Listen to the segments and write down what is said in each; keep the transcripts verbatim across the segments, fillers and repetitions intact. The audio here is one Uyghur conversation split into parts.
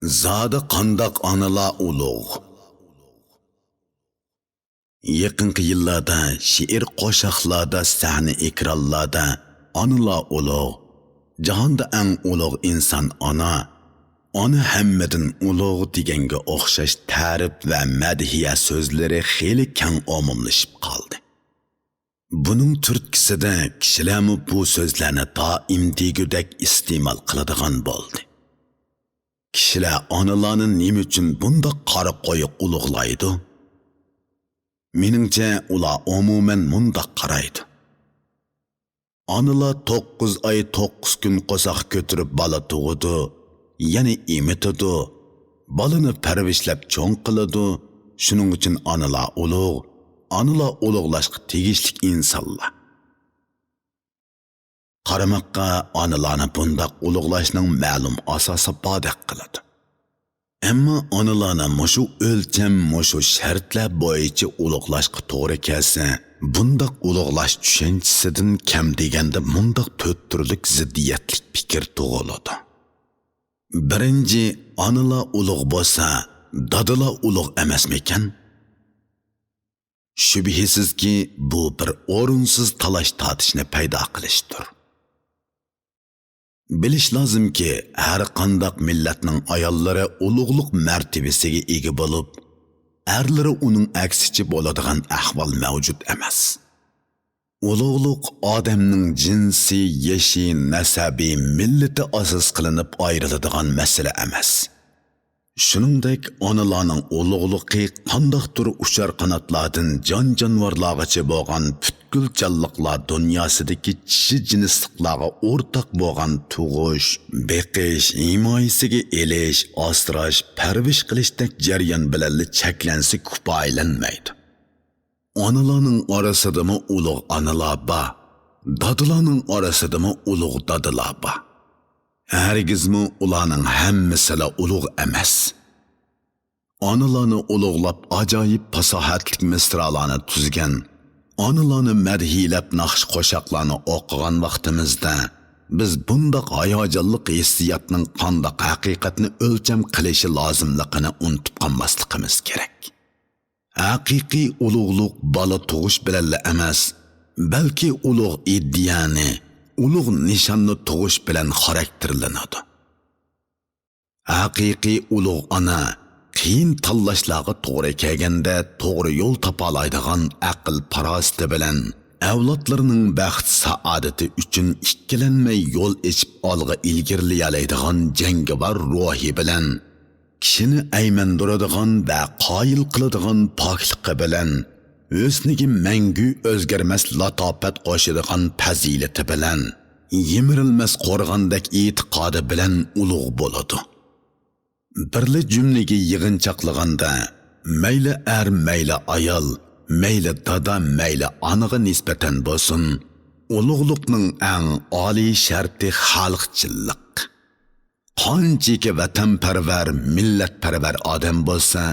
زادى قانداق ئانىلار ئۇلۇغ؟ يېقىنقى يىللاردا شېئىر قوشاقلاردا، سەھنە ئېكرانلاردا ئانىلار ئۇلۇغ، جاھاندا ئەڭ ئۇلۇغ ئىنسان ئانا، ئانا ھەممىدىن ئۇلۇغ دېگەنگە ئوخشاش تەرىپ ۋە مەدھىيە سۆزلىرى خېلى كەڭ ئومۇملىشىپ قالدى. بۇنىڭ تۈرتكىسىدە كىشىلەرمۇ بۇ سۆزلەرنى دائىم دېگۈدەك ئىستېمال قىلىدىغان بولدى. كىشىلەر ئانىلارنى نېمە ئۈچۈن بۇنداق قارا قويۇق ئۇلۇغلايدۇ؟ مېنىڭچە، ئۇلار ئومۇمەن مۇنداق قارايدۇ. ئانىلار توققۇز ئاي، توققۇز كۈن قورساق كۆتۈرۈپ بالا تۇغىدۇ، يەنى ئېمىتىدۇ، بالىنى پەرۋىشلەپ چوڭ قىلىدۇ، شۇنىڭ ئۈچۈن ئانىلار ئۇلۇغ، ئانىلار ئۇلۇغلاشقا تېگىشلىك ئىنسانلار. قارىماققا ئانىلارنى بۇنداق ئۇلۇغلاشنىڭ مەلۇم ئاساسى باردەك قىلىدۇ. ئەمما ئانىلارنى مۇشۇ ئۆلچەم، مۇشۇ شەرتلەر بويىچە ئۇلۇغلاشقا توغرا كەلسە، بۇنداق ئۇلۇغلاش چۈشەنچىسىدىن كەم دېگەندە مۇنداق تۆت تۈرلۈك زىددىيەتلىك پىكىر تۇغۇلىدۇ. بىرىنچى، ئانىلار ئۇلۇغ بولسا، دادىلار ئۇلۇغ ئەمەسمىكەن؟ شۈبھىسىزكى، بۇ بىر ئورۇنسىز تالاش-تارتىشنى پەيدا قىلىشتۇر. بىلىش لازىمكى، ھەر قانداق مىللەتنىڭ ئاياللىرى ئۇلۇغلۇق مەرتىۋىسىگە ئىگە بولۇپ، ئەرلىرى ئۇنىڭ ئەكسىچە بولىدىغان ئەھۋال مەۋجۇت ئەمەس. ئۇلۇغلۇق ئادەمنىڭ جىنسى، يېشى، نەسەبى، مىللىتى ئاساس قىلىنىپ ئايرىلىدىغان مەسىلە ئەمەس. شۇنىڭدەك ئانىلارنىڭ ئۇلۇغلۇقى قانداقتۇر ئۇچار قاناتلاردىن جان-جانىۋارلارغىچە بولغان پۈتكۈل جانلىقلار دۇنياسىدىكى چىشى جىنسلىقلارغا ئورتاق بولغان تۇغۇش، بېقىش، ھىمايىسىگە ئېلىش، ئاسراش، پەرۋىش قىلىشتەك جەريان بىلەنلا چەكلەنسە كۇپايىلەنمەيدۇ. ئانىلارنىڭ ئارىسىدىمۇ ئۇلۇغ ئانىلار بار، دادىلارنىڭ ئارىسىدىمۇ ئۇلۇغ دادىلار بار. ھەرگىزمۇ ئۇلارنىڭ ھەممىسىلا ئۇلۇغ ئەمەس. ئانىلارنى ئۇلۇغلاپ ئاجايىپ پاساھەتلىك مىسرالارنى تۈزگەن، ئانىلارنى مەدھىيلەپ ناخشا قوشاقلارنى ئوقۇغان ۋاقتىمىزدا، بىز بۇنداق ھاياجانلىق ھېسسىياتنىڭ قانداق ھەقىقەتنى ئۆلچەم قىلىشى لازىملىقىنى ئۇنتۇپ قالماسلىقىمىز كېرەك. ھەقىقىي ئۇلۇغلۇق بالا تۇغۇش بىلەنلا ئەمەس، بەلكى ئۇلۇغ ئىدىيەنى، ئۇلۇغ نىشاننى تۇغۇش بىلەن خاراكتېرلىنىدۇ. ھەقىقىي ئۇلۇغ ئانا قىيىن تاللاشلارغا توغرا كەلگەندە توغرا يول تاپالايدىغان ئەقىل-پاراسىتى بىلەن، ئەۋلادلىرىنىڭ بەخت-سائادىتى ئۈچۈن ئىككىلەنمەي يول ئېچىپ ئالغا ئىلگىرىلىيەلەيدىغان جەڭگىۋار روھى بىلەن، كىشىنى ئەيمەندۈرىدىغان ۋە قايىل قىلىدىغان پاكلىقى بىلەن، ھۆسنىگە مەڭگۈ ئۆزگەرمەس لاتاپەت قوشىدىغان پەزىلىتى بىلەن، يىمىرىلمەس قورغاندەك ئېتىقادى بىلەن ئۇلۇغ بولىدۇ. بىرلا جۈملىگە يىغىنچاقلىغاندا، مەيلى ئەر، مەيلى ئايال، مەيلى دادا، مەيلى ئانىغا نىسبەتەن بولسۇن، ئۇلۇغلۇقنىڭ ئەڭ ئالىي شەرتى خەلقچىللىق. قانچىكى ۋەتەنپەرۋەر، مىللەتپەرۋەر ئادەم بولسا،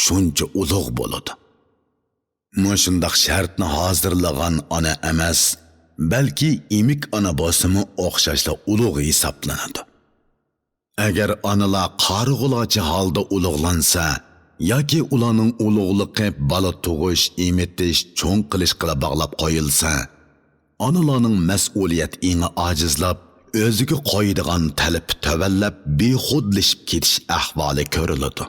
شۇنچە ئۇلۇغ بولىدۇ. مۇشۇنداق شەرتنى ھازىرلىغان ئانا ئەمەس، بەلكى ئېمىك ئانا بولسىمۇ ئوخشاشلا ئۇلۇغ ھېسابلىنىدۇ. ئەگەر ئانىلار قارىغۇلارچە ھالدا ئۇلۇغلانسا ياكى ئۇلارنىڭ ئۇلۇغلۇقى بالا تۇغۇش، ئېمىتىش، چوڭ قىلىشقىلا باغلاپ قويۇلسا، ئانىلارنىڭ مەسئۇلىيەت ئېڭى ئاجىزلاپ، ئۆزىگە قويىدىغان تەلىپى تۆۋەنلەپ، بىخۇدلىشىپ كېتىش ئەھۋالى كۆرۈلىدۇ.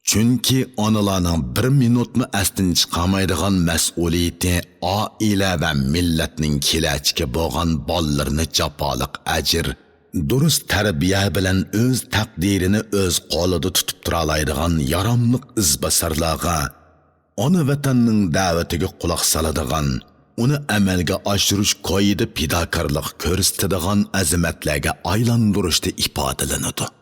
چۈنكى ئانىلارنىڭ بىر مىنۇتمۇ ئەستىن چىقارمايدىغان مەسئۇلىيىتى ئائىلە ۋە مىللەتنىڭ كېلەچىكى بولغان بالىلىرىنى جاپالىق ئەجىر، دۇرۇس تەربىيە بىلەن ئۆز تەقدىرىنى ئۆز قولىدا تۇتۇپ تۇرالايدىغان ياراملىق ئىزباسارلارغا، ئانا ۋەتەننىڭ دەۋىتىگە قۇلاق سالىدىغان، ئۇنى ئەمەلگە ئاشۇرۇش كويىدا پىداكارلىق كۆرسىتىدىغان ئەزىمەتلەرگە ئايلاندۇرۇشتا ئىپادىلىنىدۇ.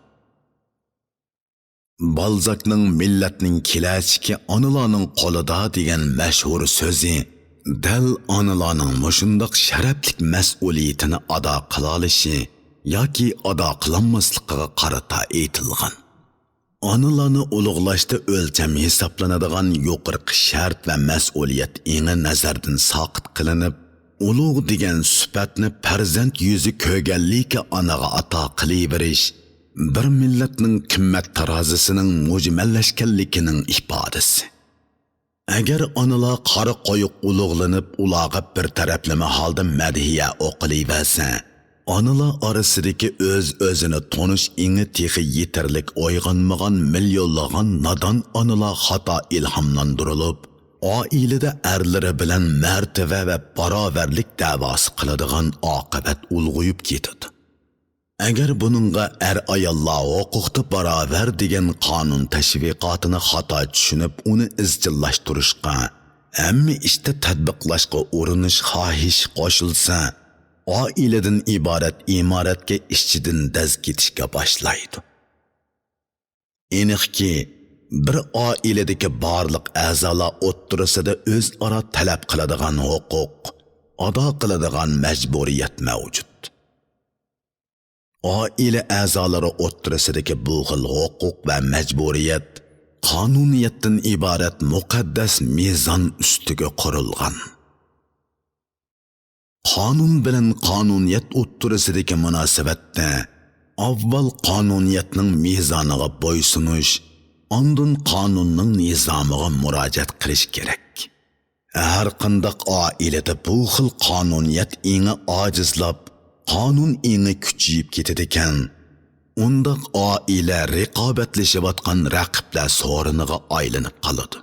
بالزاكنىڭ «مىللەتنىڭ كېلەچىكى ئانىلارنىڭ قولىدا» دېگەن مەشھۇر سۆزى دەل ئانىلارنىڭ مۇشۇنداق شەرەپلىك مەسئۇلىيىتىنى ئادا قىلالىشى ياكى ئادا قىلالماسلىقىغا قارىتا ئېيتىلغان. ئانىلارنى ئۇلۇغلاشتا ئۆلچەم ھېسابلىنىدىغان يۇقىرىقى شەرت ۋە مەسئۇلىيەت ئېڭى نەزەردىن ساقىت قىلىنىپ، ئۇلۇغ دېگەن سۈپەتنى پەرزەنت يۈزى كۆرگەنلىكى ئانىغا ئاتا قىلىۋېرىش، بىر مىللەتنىڭ قىممەت تارازىسىنىڭ مۈجمەللەشكەنلىكىنىڭ ئىپادىسى. ئەگەر ئانىلار قارا قويۇق ئۇلۇغلىنىپ، ئۇلارغا بىر تەرەپلىمە ھالدا مەدھىيە ئوقۇلۇۋەرسە، ئانىلار ئارىسىدىكى ئۆز-ئۆزىنى تونۇش ئېڭى تېخى يېتەرلىك ئويغانمىغان مىليونلىغان نادان ئانىلار خاتا ئىلھاملاندۇرۇلۇپ، ئائىلىدە ئەرلىرى بىلەن مەرتىۋە ۋە باراۋەرلىك دەۋاسى قىلىدىغان ئاقىۋەت ئۇلغىيىپ كېتىدۇ. ئەگەر بۇنىڭغا ئەر-ئاياللار ھوقۇقتا باراۋەر دېگەن قانۇن تەشۋىقاتىنى خاتا چۈشىنىپ، ئۇنى ئىزچىللاشتۇرۇشقا، ھەممە ئىشتا تەتبىقلاشقا ئۇرۇنۇش خاھىشى قوشۇلسا، ئائىلىدىن ئىبارەت ئىمارەتكە ئىچىدىن دەز كېتىشكە باشلايدۇ. ئېنىقكى، بىر ئائىلىدىكى بارلىق ئەزالار ئوتتۇرىسىدا ئۆزئارا تەلەپ قىلىدىغان ھوقۇق، ئادا قىلىدىغان مەجبۇرىيەت مەۋجۇت. ئائىلە ئەزالىرى ئوتتۇرىسىدىكى بۇ خىل ھوقۇق ۋە مەجبۇرىيەت قانۇنىيەتتىن ئىبارەت مۇقەددەس مىزان ئۈستىگە قۇرۇلغان. قانۇن بىلەن قانۇنىيەت ئوتتۇرىسىدىكى مۇناسىۋەتتە ئاۋۋال قانۇنىيەتنىڭ مىزانىغا بويسۇنۇش، ئاندىن قانۇننىڭ نىزامىغا مۇراجىئەت قىلىش كېرەك. ھەر قانداق ئائىلىدە بۇ خىل قانۇنىيەت ئېڭى ئاجىزلاپ، قانۇن ئېڭى كۈچىيىپ كېتىدىكەن، ئۇنداق ئائىلە رىقابەتلىشىۋاتقان رەقىبلەر سورۇنىغا ئايلىنىپ قالىدۇ.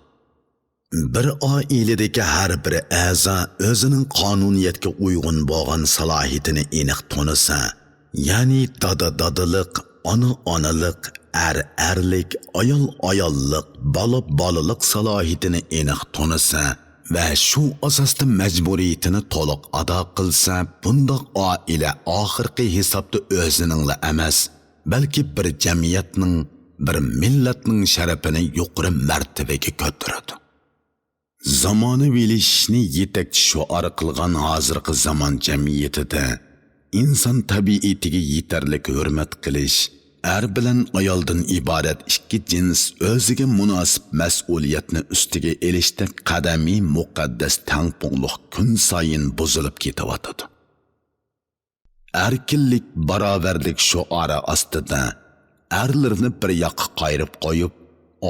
بىر ئائىلىدىكى ھەر بىر ئەزا ئۆزىنىڭ قانۇنىيەتكە ئۇيغۇن بولغان سالاھىيىتىنى ئېنىق تونۇسا، يەنى دادا دادىلىق، ئانا ئانىلىق، ئەر ئەرلىك، ئايال ئاياللىق، بالا بالىلىق سالاھىيىتىنى ئېنىق تونۇسا ۋە شۇ ئاساستا مەجبۇرىيىتىنى تولۇق ئادا قىلسا، بۇنداق ئائىلە ئاخىرقى ھېسابتا ئۆزىنىڭلا ئەمەس، بەلكى بىر جەمئىيەتنىڭ، بىر مىللەتنىڭ شەرىپىنى يۇقىرى مەرتىۋىگە كۆتۈرىدۇ. زامانىۋىلىشىشنى يېتەكچى شوئار قىلغان ھازىرقى زامان جەمئىيىتىدە ئىنسان تەبىئىتىگە يېتەرلىك ھۆرمەت قىلىش، ئەر بىلەن ئايالدىن ئىبارەت ئىككى جىنس ئۆزىگە مۇناسىپ مەسئۇلىيەتنى ئۈستىگە ئېلىشتەك قەدىمىي مۇقەددەس تەڭپۇڭلۇق كۈنسايىن بۇزۇلۇپ كېتىۋاتىدۇ. ئەركىنلىك، باراۋەرلىك شوئارى ئاستىدا ئەرلىرىنى بىر ياققا قايرىپ قويۇپ،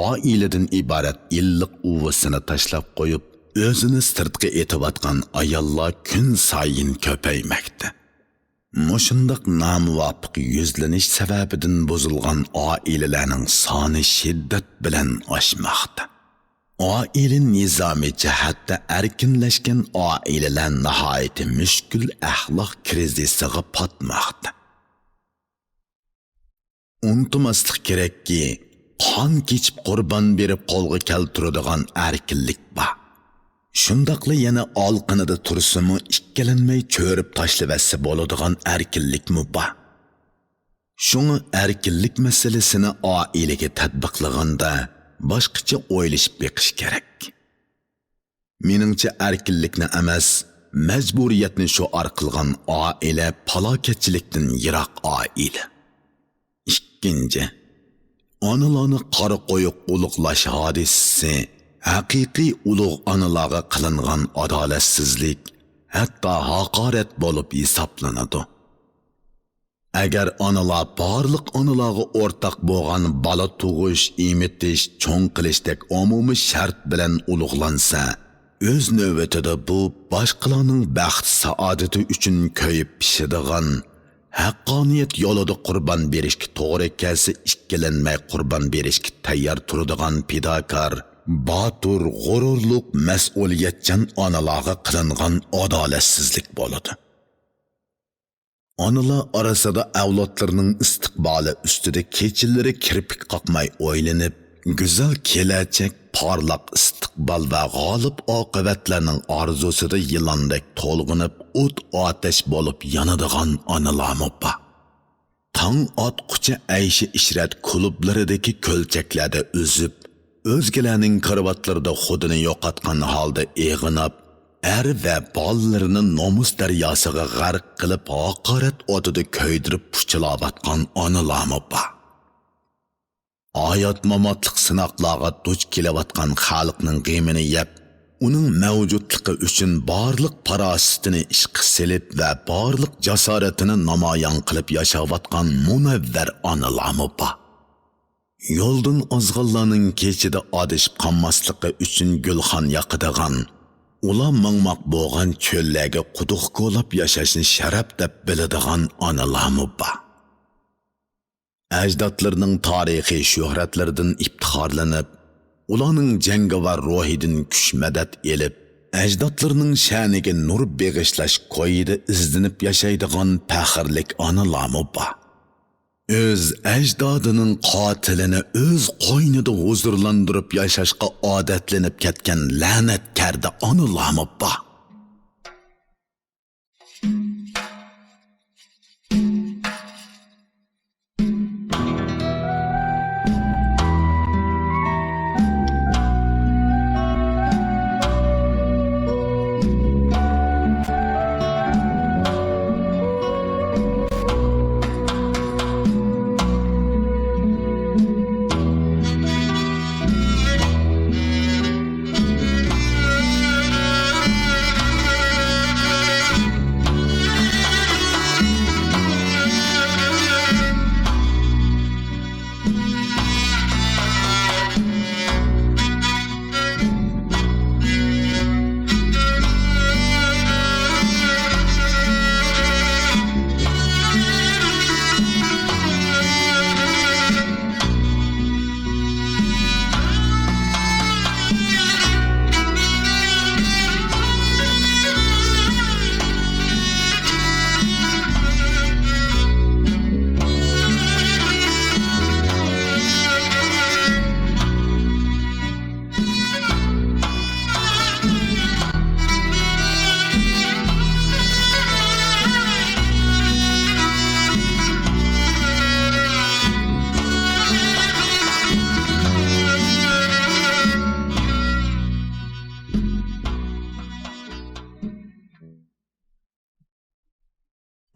ئائىلىدىن ئىبارەت ئىللىق ئۇۋىسىنى تاشلاپ قويۇپ، ئۆزىنى سىرتقا ئېتىۋاتقان ئاياللار كۈنسايىن كۆپەيمەكتە. مۇشۇنداق نامۇۋاپىق يۈزلىنىش سەۋەبىدىن بۇزۇلغان ئائىلىلەرنىڭ سانى شىددەت بىلەن ئاشماقتا. ئائىلە نىزامى جەھەتتە ئەركىنلەشكەن ئائىلىلەر ناھايىتى مۈشكۈل ئەخلاق كىرىزىسىغا پاتماقتا. ئۇنتۇماسلىق كېرەككى، قان كېچىپ قۇربان بېرىپ قولغا كەلتۈرىدىغان ئەركىنلىك بار. شۇنداقلا يەنە ئالىقىنىدا تۇرسىمۇ ئىككىلەنمەي چۆرۈپ تاشلىۋەتسە بولىدىغان ئەركىنلىكمۇ بار. شۇڭا ئەركىنلىك مەسىلىسىنى ئائىلىگە تەتبىقلىغاندا باشقىچە ئويلىشىپ بېقىش كېرەك. مېنىڭچە، ئەركىنلىكنى ئەمەس، مەجبۇرىيەتنى شوئار قىلغان ئائىلە پالاكەتچىلىكتىن يىراق ئائىلە. ئىككىنچى، ئانىلارنى قارا قويۇق ئۇلۇغلاش ھادىسىسى ھەقىقىي ئۇلۇغ ئانىلارغا قىلىنغان ئادالەتسىزلىك، ھەتتا ھاقارەت بولۇپ ھېسابلىنىدۇ. ئەگەر ئانىلار بارلىق ئانىلارغا ئورتاق بولغان بالا تۇغۇش، ئېمىتىش، چوڭ قىلىشتەك ئومۇمىي شەرت بىلەن ئۇلۇغلانسا، ئۆز نۆۋىتىدە بۇ باشقىلارنىڭ بەخت-سائادىتى ئۈچۈن كۆيۈپ پىشىدىغان، ھەققانىيەت يولىدا قۇربان بېرىشكە توغرا كەلسە ئىككىلەنمەي قۇربان بېرىشكە تەييار تۇرىدىغان پىداكار، باتۇر، غۇرۇرلۇق، مەسئۇلىيەتچان ئانىلارغا قىلىنغان ئادالەتسىزلىك بولىدۇ. ئانىلار ئارىسىدا ئەۋلادلىرىنىڭ ئىستىقبالى ئۈستىدە كېچىلىرى كىرپىك قاقماي ئويلىنىپ، گۈزەل كېلەچەك، پارلاق ئىستىقبال ۋە غالىپ ئاقىۋەتلەرنىڭ ئارزۇسىدا يىلاندەك تولغىنىپ، ئوت-ئاتەش بولۇپ يانىدىغان ئانىلارمۇ بار. تاڭ ئاتقۇچە ئەيشى-ئىشرەت كۇلۇبلىرىدىكى كۆلچەكلەردە ئۈزۈپ، ئۆزگىلەرنىڭ كارىۋاتلىرىدا خۇدىنى يوقاتقان ھالدا ئېغىناپ، ئەر ۋە بالىلىرىنى نومۇس دەرياسىغا غەرق قىلىپ، ھاقارەت ئوتىدا كۆيدۈرۈپ پۇچىلاۋاتقان ئانىلارمۇ بار. ھايات-ماماتلىق سىناقلارغا دۇچ كېلىۋاتقان خەلقنىڭ غېمىنى يەپ، ئۇنىڭ مەۋجۇتلۇقى ئۈچۈن بارلىق پاراسىتىنى ئىشقا سېلىپ ۋە بارلىق جاسارىتىنى نامايان قىلىپ ياشاۋاتقان مۇنەۋۋەر ئانىلارمۇ بار. يولدىن ئازغانلارنىڭ كېچىدە ئادىشىپ قالماسلىقى ئۈچۈن گۈلخان ياقىدىغان، ئۇلار ماڭماق بولغان چۆللەرگە قۇدۇق كولاپ ياشاشنى شەرەپ دەپ بىلىدىغان ئانىلارمۇ بار. ئەجدادلىرىنىڭ تارىخىي شۆھرەتلىرىدىن ئىپتىخارلىنىپ، ئۇلارنىڭ جەڭگىۋار روھىدىن كۈچ-مەدەت ئېلىپ، ئەجدادلىرىنىڭ شەنىگە نۇر بېغىشلاش كويىدا ئىزدىنىپ ياشايدىغان پەخىرلىك ئانىلارمۇ بار. ئۆز ئەجدادىنىڭ قاتىلىنى ئۆز قوينىدا ھۇزۇرلاندۇرۇپ ياشاشقا ئادەتلىنىپ كەتكەن لەنەتكەردە ئانىلارمۇ بار.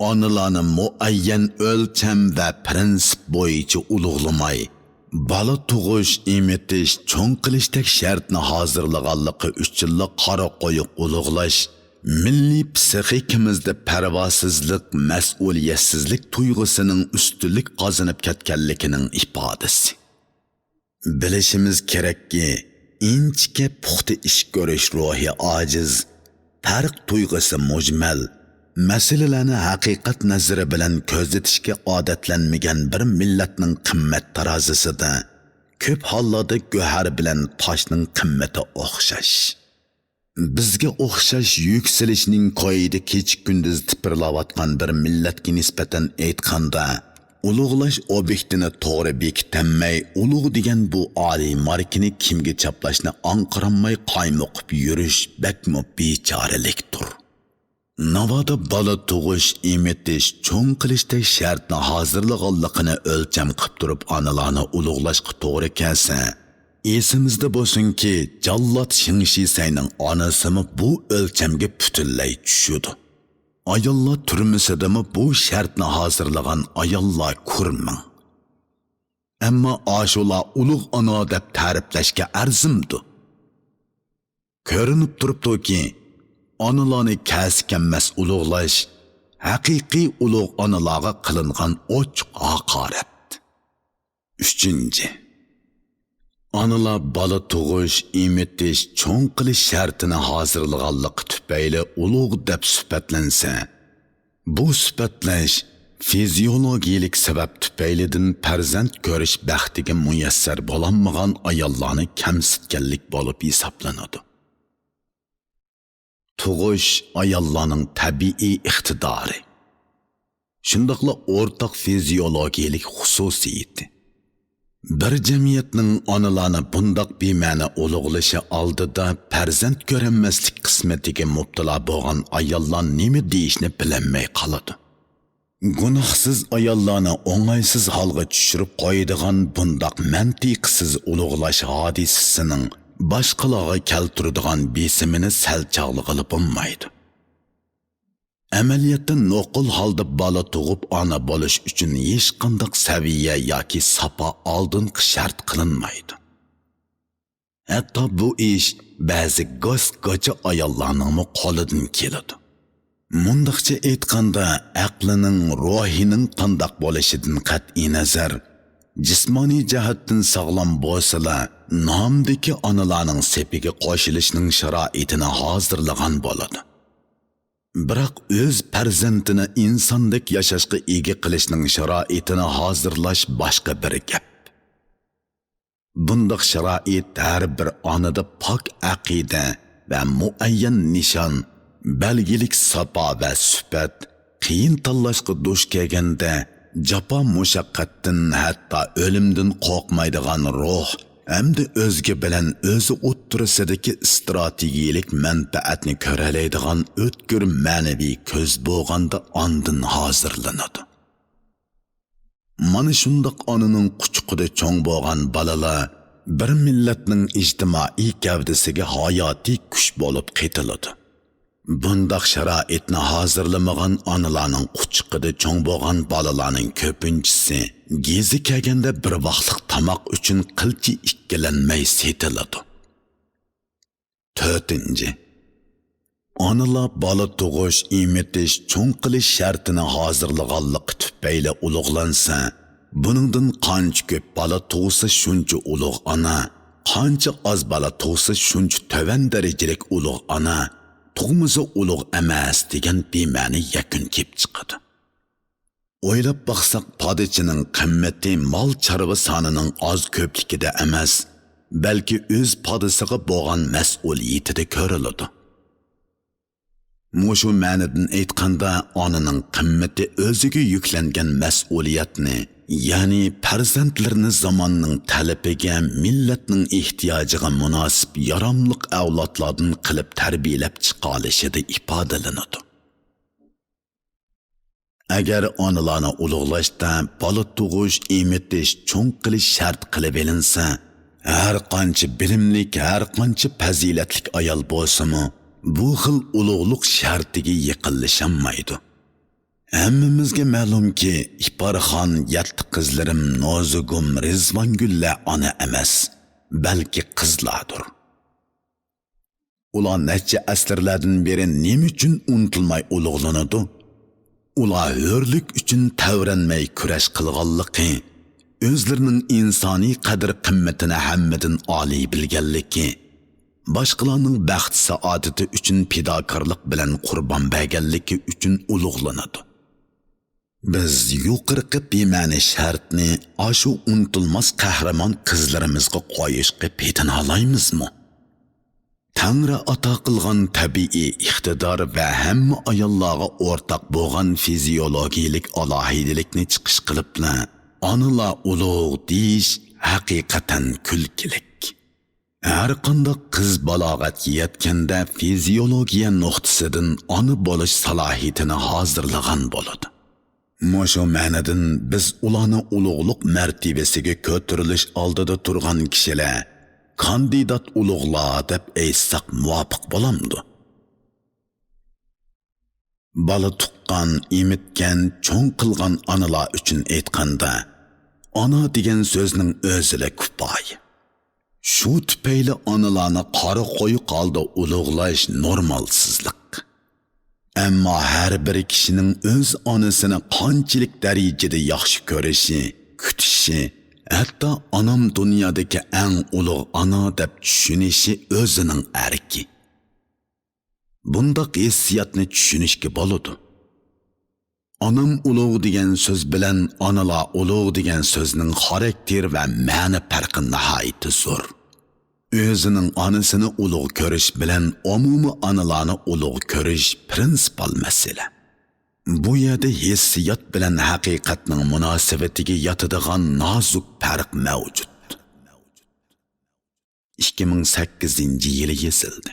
ئانىلارنى مۇئەييەن ئۆلچەم ۋە پىرىنسىپ بويىچە ئۇلۇغلىماي، بالا تۇغۇش، ئېمىتىش، چوڭ قىلىشتەك شەرتنى ھازىرلىغانلىقى ئۈچۈنلا قارا قويۇق ئۇلۇغلاش مىللىي پسىخىكىمىزدا پەرۋاسىزلىق، مەسئۇلىيەتسىزلىك تۇيغۇسىنىڭ ئۈستۈنلۈك قازىنىپ كەتكەنلىكىنىڭ ئىپادىسى. بىلىشىمىز كېرەككى، ئىنچىكە پۇختا ئىش كۆرۈش روھى ئاجىز، پەرق تۇيغۇسى مۈجمەل، مەسىلىلەرنى ھەقىقەت نەزىرى بىلەن كۆزىتىشكە ئادەتلەنمىگەن بىر مىللەتنىڭ قىممەت تارازىسىدا كۆپ ھاللاردا گۆھەر بىلەن تاشنىڭ قىممىتى ئوخشاش. بىزگە ئوخشاش يۈكسىلىشنىڭ كويىدا كېچە-كۈندۈز تىپىرلاۋاتقان بىر مىللەتكە نىسبەتەن ئېيتقاندا، ئۇلۇغلاش ئوبيېكتىنى توغرا بېكىتەلمەي، ئۇلۇغ دېگەن بۇ ئالىي ماركىنى كىمگە چاپلاشنى ئاڭقىرالماي قايمۇقۇپ يۈرۈش بەكمۇ بىچارىلىكتۇر. ناۋادا بالا تۇغۇش، ئېمىتىش، چوڭ قىلىشتەك شەرتنى ھازىرلىغانلىقىنى ئۆلچەم قىپ تۇرۇپ ئانىلارنى ئۇلۇغلاشقا توغرا كەلسە، ئېسىمىزدە بولسۇنكى، جاللات شېڭ شىسەينىڭ ئانىسىمۇ بۇ ئۆلچەمگە پۈتۈنلەي چۈشىدۇ. ئاياللار تۈرمىسىدىمۇ بۇ شەرتنى ھازىرلىغان ئاياللار كۈرمىڭ. ئەمما ئاشۇلار ئۇلۇغ ئانا دەپ تەرىپلەشكە ئەرزىمدۇ؟ كۆرۈنۈپ تۇرۇپتۇكى، ئانىلارنى كەسكەنمەس ئۇلۇغلاش ھەقىقىي ئۇلۇغ ئانىلارغا قىلىنغان ئوچۇق ھاقارەت. ئۈچىنچى، ئانىلار بالا تۇغۇش، ئېمىتىش، چوڭ قىلىش شەرتىنى ھازىرلىغانلىقى تۈپەيلى ئۇلۇغ دەپ سۈپەتلەنسە، بۇ سۈپەتلەش فىزىيولوگىيەلىك سەۋەب تۈپەيلىدىن پەرزەنت كۆرۈش بەختىگە مۇيەسسەر بولالمىغان ئاياللارنى كەمسىتكەنلىك بولۇپ ھېسابلىنىدۇ. تۇغۇش ئاياللارنىڭ تەبىئىي ئىقتىدارى، شۇنداقلا ئورتاق فىزىيولوگىيەلىك خۇسۇسىيىتى. بىر جەمئىيەتنىڭ ئانىلارنى بۇنداق بىمەنە ئۇلۇغلىشى ئالدىدا پەرزەنت كۆرەلمەسلىك قىسمىتىگە مۇپتىلا بولغان ئاياللار نېمە دېيىشنى بىلەلمەي قالىدۇ. گۇناھسىز ئاياللارنى ئوڭايسىز ھالغا چۈشۈرۈپ قويىدىغان بۇنداق مەنتىقسىز ئۇلۇغلاش ھادىسىسىنىڭ باشقىلارغا كەلتۈرىدىغان بېسىمىنى سەل چاغلىغىلى بولمايدۇ. ئەمەلىيەتتە نوقۇل ھالدا بالا تۇغۇپ ئانا بولۇش ئۈچۈن ھېچقانداق سەۋىيە ياكى ساپا ئالدىنقى شەرت قىلىنمايدۇ. ھەتتا بۇ ئىش بەزى گاس-گاچا ئاياللارنىڭمۇ قولىدىن كېلىدۇ. مۇنداقچە ئېيتقاندا، ئەقلىنىڭ، روھىنىڭ قانداق بولۇشىدىن قەتئىينەزەر، جىسمانىي جەھەتتىن ساغلام بولسىلا، نامدىكى ئانىلارنىڭ سېپىگە قوشۇلۇشنىڭ شارائىتىنى ھازىرلىغان بولىدۇ. بىراق ئۆز پەرزەنتىنى ئىنساندەك ياشاشقا ئىگە قىلىشنىڭ شارائىتىنى ھازىرلاش باشقا بىر گەپ. بۇنداق شارائىت ھەر بىر ئانىدا پاك ئەقىدە ۋە مۇئەييەن نىشان، بەلگىلىك ساپا ۋە سۈپەت، قىيىن تاللاشقا دۇچ كەلگەندە، جاپا مۇشەققەتتىن، ھەتتا ئۆلۈمدىن قورقمايدىغان روھ ھەمدە ئۆزگە بىلەن ئۆزى ئوتتۇرىسىدىكى ئىستراتېگىيەلىك مەنپەئەتنى كۆرەلەيدىغان ئۆتكۈر مەنىۋى كۆز بولغاندا ئاندىن ھازىرلىنىدۇ. مانا شۇنداق ئانىنىڭ قۇچىقىدا چوڭ بولغان بالىلار بىر مىللەتنىڭ ئىجتىمائىي گەۋدىسىگە ھاياتىي كۈچ بولۇپ قېتىلىدۇ. بۇنداق شارائىتنى ھازىرلىمىغان ئانىلارنىڭ قۇچىقىدا چوڭ بولغان بالىلارنىڭ كۆپىنچىسى گېزى كەلگەندە بىر ۋاقلىق تاماق ئۈچۈن قىلچە ئىككىلەنمەي سېتىلىدۇ. تۆتىنچى، ئانىلار بالا تۇغۇش، ئېمىتىش، چوڭ قىلىش شەرتىنى ھازىرلىغانلىقى تۈپەيلى ئۇلۇغلانسا، بۇنىڭدىن قانچە كۆپ بالا تۇغسا شۇنچە ئۇلۇغ ئانا، قانچە ئاز بالا تۇغسا شۇنچە تۆۋەن دەرىجىلىك ئۇلۇغ ئانا، تۇغمىسا ئۇلۇغ ئەمەس دېگەن بىمەنە يەكۈن كېلىپ چىقىدۇ. ئويلاپ باقساق، پادىچىنىڭ قىممىتى مال چارۋا سانىنىڭ ئاز كۆپلۈكىدە ئەمەس، بەلكى ئۆز پادىسىغا بولغان مەسئۇلىيىتىدە كۆرۈلىدۇ. مۇشۇ مەنىدىن ئېيتقاندا، ئانىنىڭ قىممىتى ئۆزىگە يۈكلەنگەن مەسئۇلىيەتنى، يەنى پەرزەنتلىرىنى زاماننىڭ تەلىپىگە، مىللەتنىڭ ئېھتىياجىغا مۇناسىپ ياراملىق ئەۋلادلاردىن قىلىپ تەربىيەلەپ چىقالىشىدا ئىپادىلىنىدۇ. ئەگەر ئانىلارنى ئۇلۇغلاشتا بالا تۇغۇش، ئېمىتىش، چوڭ قىلىش شەرت قىلىۋېلىنسا، ھەر قانچە بىلىملىك، ھەر قانچە پەزىلەتلىك ئايال بولسىمۇ، بۇ خىل ئۇلۇغلۇق شەرتىگە يېقىنلىشالمايدۇ. ھەممىمىزگە مەلۇمكى، ئىپارخان، يەتتە قىزلىرىم، نوزۇگۇم، رىزۋانگۈللەر ئانا ئەمەس، بەلكى قىزلاردۇر. ئۇلار نەچچە ئەسىرلەردىن بېرى نېمە ئۈچۈن ئۇنتۇلماي ئۇلۇغلىنىدۇ؟ ئۇلار ھۆرلۈك ئۈچۈن تەۋرەنمەي كۈرەش قىلغانلىقى، ئۆزلىرىنىڭ ئىنسانىي قەدىر-قىممىتىنى ھەممىدىن ئالىي بىلگەنلىكى، باشقىلارنىڭ بەخت-سائادىتى ئۈچۈن پىداكارلىق بىلەن قۇربان بەرگەنلىكى ئۈچۈن ئۇلۇغلىنىدۇ. بىز يۇقىرىقى بىمەنە شەرتنى ئاشۇ ئۇنتۇلماس قەھرىمان قىزلىرىمىزغا قويۇشقا پېتىنالايمىزمۇ؟ تەڭرى ئاتا قىلغان تەبىئىي ئىقتىدار ۋە ھەممە ئاياللارغا ئورتاق بولغان فىزىيولوگىيەلىك ئالاھىدىلىكنى چىقىش قىلىپلا، ئانىلار ئۇلۇغ دېيىش ھەقىقەتەن كۈلكىلىك. ھەرقانداق قىز بالاغەتكە يەتكەندە فىزىيولوگىيە نۇقتىسىدىن ئانا بولۇش سالاھىيىتىنى ھازىرلىغان بولىدۇ. مۇشۇ مەنىدىن بىز ئۇلارنى ئۇلۇغلۇق مەرتىۋىسىگە كۆتۈرۈلۈش ئالدىدا تۇرغان كىشىلەر، كاندىدات ئۇلۇغلار دەپ ئېيتساق مۇۋاپىق بولامدۇ؟ بالا تۇغقان، ئېمىتكەن، چوڭ قىلغان ئانىلار ئۈچۈن ئېيتقاندا، ئانا دېگەن سۆزنىڭ ئۆزىلا كۇپايە. شۇ تۈپەيلى ئانىلارنى قارا قويۇق ھالدا ئۇلۇغلاش نورمالسىزلىق. ئەمما ھەر بىر كىشىنىڭ ئۆز ئانىسىنى قانچىلىك دەرىجىدە ياخشى كۆرۈشى، كۈتۈشى، ھەتتا ئانام دۇنيادىكى ئەڭ ئۇلۇغ ئانا دەپ چۈشىنىشى ئۆزىنىڭ ئەركى. بۇنداق ھېسسىياتنى چۈشىنىشكە بولىدۇ. ئانام ئۇلۇغ دېگەن سۆز بىلەن ئانىلار ئۇلۇغ دېگەن سۆزنىڭ خاراكتېر ۋە مەنە پەرقى ناھايىتى زور. ئۆزىنىڭ ئانىسىنى ئۇلۇغ كۆرۈش بىلەن ئومۇمىي ئانىلارنى ئۇلۇغ كۆرۈش پرىنسىپال مەسىلە. بۇ يەردە ھېسسىيات بىلەن ھەقىقەتنىڭ مۇناسىۋىتىگە ياتىدىغان نازۇك پەرق مەۋجۇت. ئىككى مىڭ سەككىزىنچى يىلى يېزىلدى.